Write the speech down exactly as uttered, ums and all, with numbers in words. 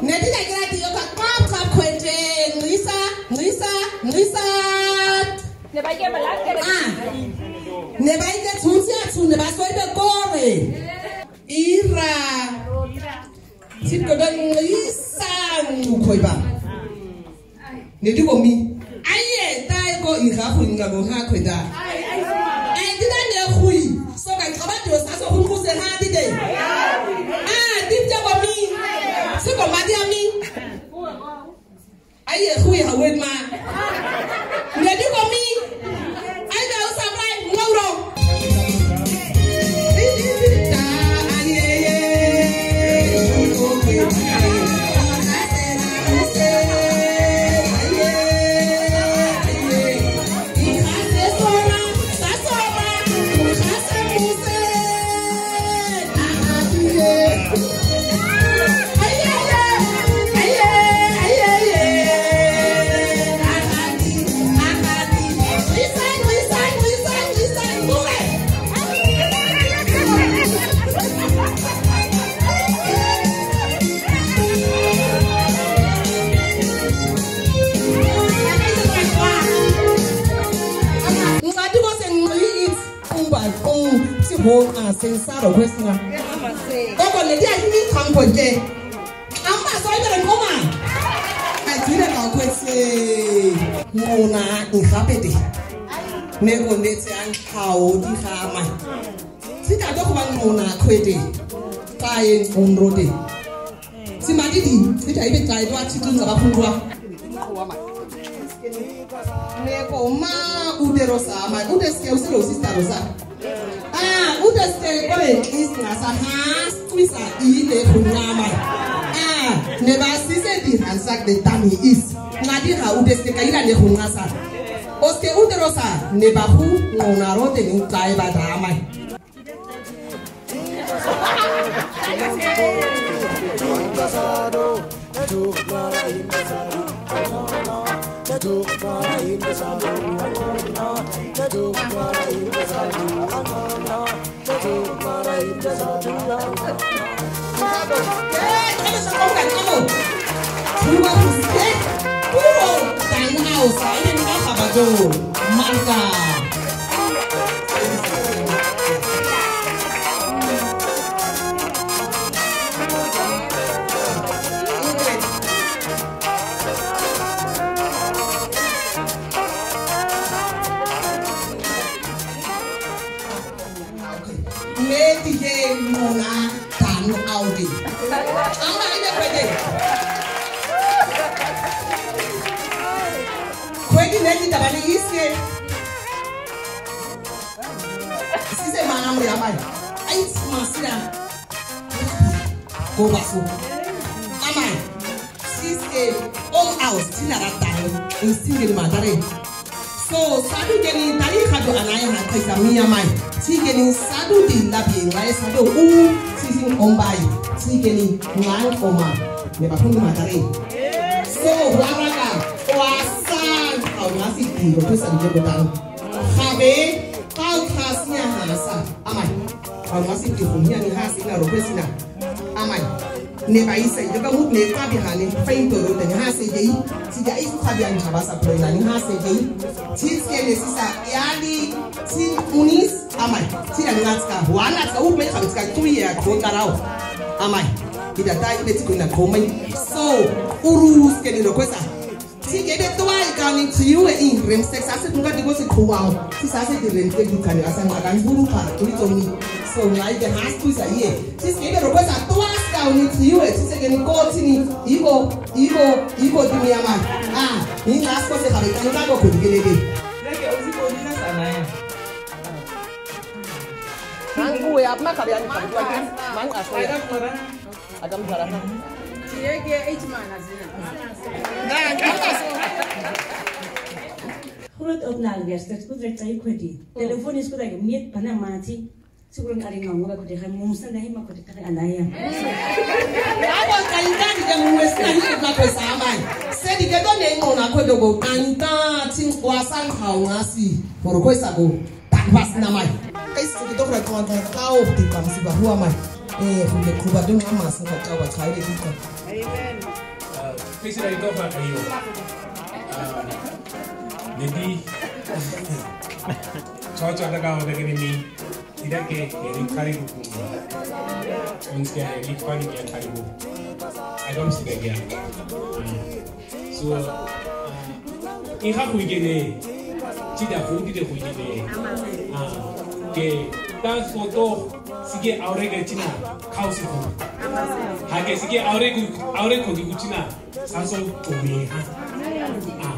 Neti na kira ti yoka kap, kap, kwete, ngisa, ngisa, ngisa. Ne baike malakere. Ah. Ne baike tunsi atune basoide kore. Ira. Sipke ben ngisa ngukoiba. Neti ko mi. Aye, tai ko iga hui nga ko ha kweda. Ai, tina ne hui. So ka kaba dio sa so hun kuse ha tide. Ah, tite ko mi. Siko madia mi. Aye, hui ha wet ma. Neti ko mi. Ai, da usa bai, ngauro. Ngati ko se ngui it umba um si ho a sensaro kwesna. Oko ne dia himi kampo je. Amba so ibere koma. Atire ka kwese. Mona ngapete. Neko nete an kaodi kama. Sita doko ban mona kwete. Kaen unrode. Si madidi, sita ibe tai dua chitunza bafundwa. Neko ma ude rosa, ma ude ske usilo sista rosa. Ah, ude ske kore is na sa has, kuisa ile kunama. Ah, ne ba sise di hansak de tami is. Ngadi ha ude ske kaila ne kunasa. Oske ude rosa, ne ba hu, no na rote ni tai ba dama. Marka. Neti ye mona tanu audi. Ama ine kwede. Kwede neti tabani iske. Sise mana muri amai. Ai masira. Ko basu. Amai. Sise om aus tinara tanu. Insingin matare. So, sadu geni tani kadu anai ha kaisa mi amai. Ti geni sadu di labi ngai sadu u sisin ombai. Ti geni ngai oma. Ne ba kunu matare. So, waraka. Wasan. Au nasi di rokosa di jokotan. Habe. Kau kasnya hasa. Amai. Au nasi di hunya ni hasi na rokosina. Amai. Ne ba isa, yo ka mut ne ka bi hane, fa in toro te ne hase jei, ti ja isu ka bi an jaba sa pro na ne hase jei, ti ke ne sisa, yali, ti unis, amai, ti na ngat ka, wa ngat ka, ut me ka, ka tu ye ko karao, amai, ida ta ibe ti ko na ko mai, so, urus ke ne lo kwesa, Ti gede toa i kani ti yu e in rem sek sa se tunga digo se kuwa. Ti sa se di rem sek du kani asa nga kan buru pa, tuli toni. So nga i de has tu sa ye. Ti se gede rogo sa toa ska uni ti yu e, ti se geni ko tini, igo, igo, igo di mi ama. Ah, ni nga sko se kabe kani ka go kuli gede de. Leke ozi ko di na sana ya. Nangu we apma kabe ani kabe. Mang aso ya. Agam jara ha. Tiege eight mana zina. Hurut op na algas tet kudre tai kwedi. Telefon is kuda miet pana mati. Siguro kari nga mga kudi kay musa na hima kudi kay anaya. Abo kay kani de musa na hima ko samai. Se di ke do ne mo na ko dogo kanta tin kwa san kau ngasi. Poro ko sago. Takwas namai. Kai sigi dokra tuan tuan kau di kam si bahua mai. Eh, kude kuba dun ama sa kau wa kai de kuka. Amen. Isi la itofa ayo. Ah, maybe. Chocho daga o daga ni mi. Ida ke, eri karibu. Once ke, eri pani ke karibu. I don't see the girl. Mm. So, ah, iha kuikene. Chida fu di de kuikene. Ah, ke, ta foto, sige aure ke china, kausi fu. Ha ke sige aure ku, aure ko di ku china. Saso tumi ha. Ah.